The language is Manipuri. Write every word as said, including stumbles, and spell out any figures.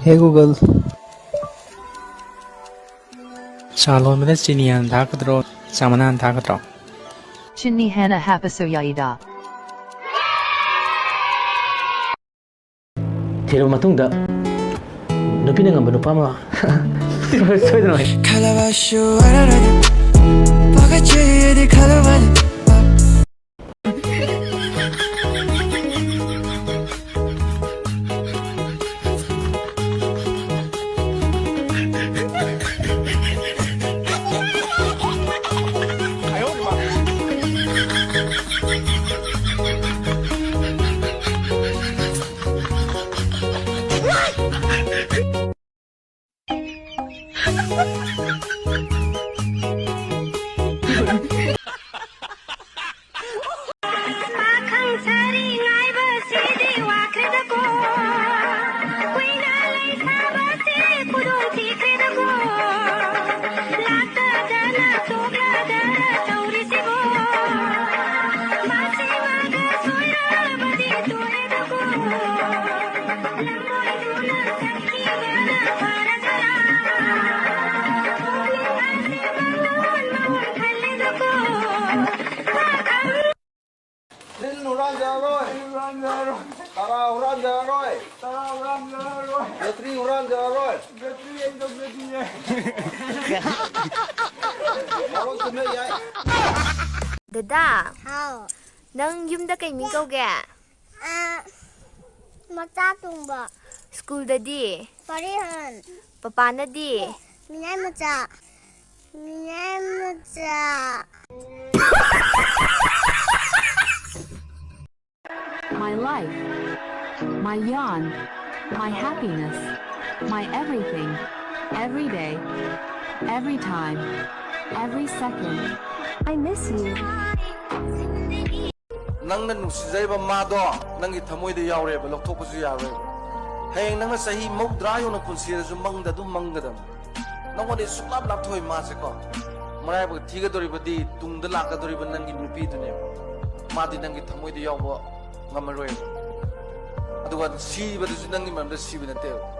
Hey Google, ꯆꯥ ꯂꯣꯟꯕꯗ ꯆꯤꯅꯤ ꯍꯥꯟꯅ ꯊꯥꯛꯀꯗ꯭ꯔꯣ, ꯆꯥ ꯃꯅꯥ ꯍꯥꯟꯅ ꯊꯥꯛꯀꯗ꯭ꯔꯣ? ꯆꯤꯅꯤ ꯍꯥꯟꯅ ꯍꯥꯞꯄꯁꯨ ꯌꯥꯏꯗ꯫ ꯊꯤꯔꯕ ꯃꯇꯨꯡꯗ ꯅꯨꯄꯤꯅ ꯉꯝꯕ ꯅꯨꯄꯥ ꯑꯃ ꯁꯣꯏꯗꯅ ꯑꯣꯏ꯫ ꯄꯥꯈꯪ ꯁꯥꯔꯤ ꯉꯥꯏꯕꯁꯤꯗꯤ ꯋꯥꯈ꯭ꯔꯦꯗꯀꯣ꯫ ꯀꯨꯏꯅ ꯂꯩꯁꯥꯕꯁꯤ ꯈꯨꯗꯣꯡ ꯊꯤꯈ꯭ꯔꯦꯗꯀꯣ꯫ ꯂꯥꯛꯇꯗꯅ ꯇꯣꯛꯂꯗꯅ ꯇꯧꯔꯤꯁꯤꯕꯣ꯫ ꯃꯥꯁꯤ ꯃꯥꯒ ꯁꯣꯏꯔꯕꯗꯤ ꯇꯣꯛꯑꯦꯗꯀꯣ꯫ ꯂꯝꯕꯣꯏꯗꯨꯅ ꯆꯠꯈꯤꯕꯅ ꯐꯔꯗ꯭ꯔꯥ? ꯄꯨꯛꯅꯤꯡ ꯑꯁꯤ ꯃꯉꯣꯟ ꯃꯉꯣꯟ ꯈꯜꯂꯦꯗꯀꯣ꯫ ꯄꯥꯈꯪ ꯗ꯭ꯔꯤꯜ ꯍꯨꯔꯥꯟꯖꯔꯔꯣꯏ꯫ ꯍꯨꯔꯥꯟꯖꯔꯔꯣꯏ꯫ ꯇꯔꯥ ꯍꯨꯔꯥꯟꯖꯔꯔꯣꯏ꯫ ꯇꯔꯥ ꯍꯨꯔꯥꯟꯖꯔꯔꯣꯏ꯫ ꯕꯦꯇ꯭ꯔꯤ ꯍꯨꯔꯥꯟꯖꯔꯔꯣꯏ꯫ ꯕꯦꯇ꯭ꯔꯤ ꯑꯩ ꯂꯧꯖꯗꯤꯌꯦ꯫ ꯃꯔꯣꯟ ꯆꯨꯝꯅ ꯌꯥꯏ꯫ ꯗꯗꯥ, ꯍꯥꯎ꯫ ꯅꯪ ꯌꯨꯝꯗ ꯀꯩ ꯃꯤꯡ ꯀꯧꯒꯦ? ꯑ, ꯃꯆꯥ ꯇꯣꯡꯕ꯫ ꯁ꯭ꯀꯨꯜꯗꯗꯤ? ꯄꯔꯤꯍꯟ꯫ ꯄꯄꯥꯅꯗꯤ? ꯃꯤꯅꯥꯏ ꯃꯆꯥ꯫ ꯃꯤꯅꯥꯏ ꯃꯆꯥ꯫ My life, my yawn, my happiness, my everything, every day, every time, every second. I miss you. ꯅꯪꯅ ꯅꯨꯡꯁꯤꯖꯔꯤꯕ ꯃꯥꯗꯣ ꯅꯪꯒꯤ ꯊꯃꯣꯏꯗ ꯌꯥꯎꯔꯦꯕ, ꯂꯧꯊꯣꯛꯄꯁꯨ ꯌꯥꯔꯣꯏꯕ꯫ ꯍꯌꯦꯡ ꯅꯪꯅ ꯆꯍꯤ ꯃꯧꯗ꯭ꯔꯥ ꯌꯧꯅ ꯄꯨꯟꯁꯤꯔꯁꯨ ꯃꯪꯗ ꯑꯗꯨꯝ ꯃꯪꯒꯗꯕꯅꯤ꯫ ꯅꯪꯉꯣꯟꯗꯒꯤ ꯁꯨꯡꯂꯥꯞ ꯂꯥꯞꯊꯣꯛꯑꯣꯏ ꯃꯥꯁꯦꯀꯣ꯫ ꯃꯔꯥꯏꯕꯛ ꯊꯤꯒꯗꯧꯔꯤꯕꯗꯤ ꯇꯨꯡꯗ ꯂꯥꯛꯀꯗꯧꯔꯤꯕ ꯅꯪꯒꯤ ꯅꯨꯄꯤꯗꯨꯅꯦꯕ꯫ ꯃꯥꯗꯤ ꯅꯪꯒꯤ ꯊꯃꯣꯏꯗ ꯌꯥꯎꯕ ꯉꯝꯃꯔꯣꯏꯕ꯫ ꯑꯗꯨꯒ ꯁꯤꯕꯗꯨꯁꯨ ꯅꯪꯒꯤ ꯃꯔꯝꯗ ꯁꯤꯕ ꯅꯠꯇꯦꯕ꯫